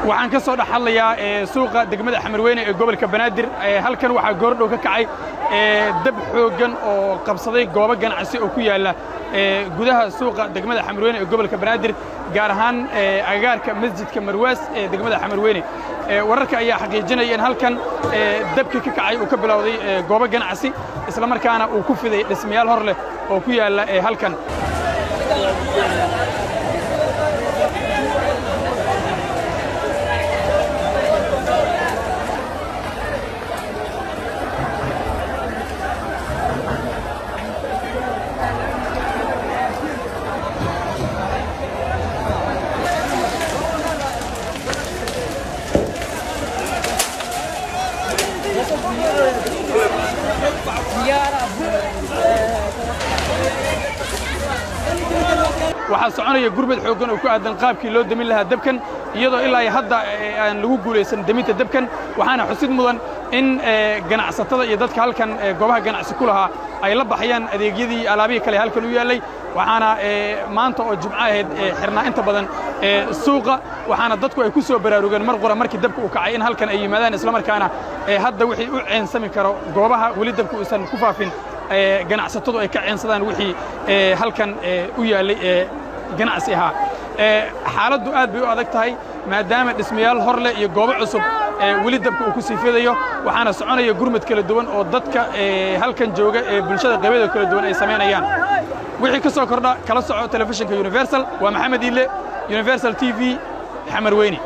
Waxaan ka soo dhex hadlayaa suuqa degmada Xamarweyne ee gobolka Banaadir. Halkan waxaa goordhow ka kacay dab xooggan oo qabsaday goobo ganacsi oo ku yaalla gudaha suuqa degmada Xamarweyne ee gobolka Banaadir, gaar ahaan agagaarka masjidka Marwaas ee degmada Xamarweyne. Wararka ayaa xaqiijinaya in halkan dabkii ka kacay uu ka bilowday goobo ganacsi, isla markaana uu ku fiday dhismayaal hor leh oo ku yaalla halkan. Waxaa soconaya gurmad xooggan oo ku aadan qaabkii loo demin lahaa dabkan, iyadoo ilaa iyo hadda aan lagu guulaysan deminta dabkan. Waxaana xusid mudan in ganacsatada iyo dadka halkan goobaha ganacsi ku lahaa ay la baxayaan adeegyadii, alaabihii kale halkan u yaallay. Waxaana maanta oo Jimco ahayd xirnaa inta badan suuqa, waxaana dadku ay ku soo baraarugeen mar qura markii dabka uu kacay in halkan ay yimaadaan, islamarkaana hadda wixii u ceensami karo goobaha weli dabka uusan ku faafin ganacsatadu ay ka ceensadaan wixii halkan u yaallay ee ganacsi ahaa. Xaaladdu aad bay u adag tahay, maadaama dhismayaal hor leh iyo goobo cusub weli dabka uu ku sii fidayo. Waxaana soconaya gurmad kala duwan oo dadka halkan jooga ee bulshada qaybadeeda kala duwan ay samaynayaan. Wixii ka soo kordha kala soco telefishinka Universal. Waa Maxamed Iile, Universal TV, Xamarweyne.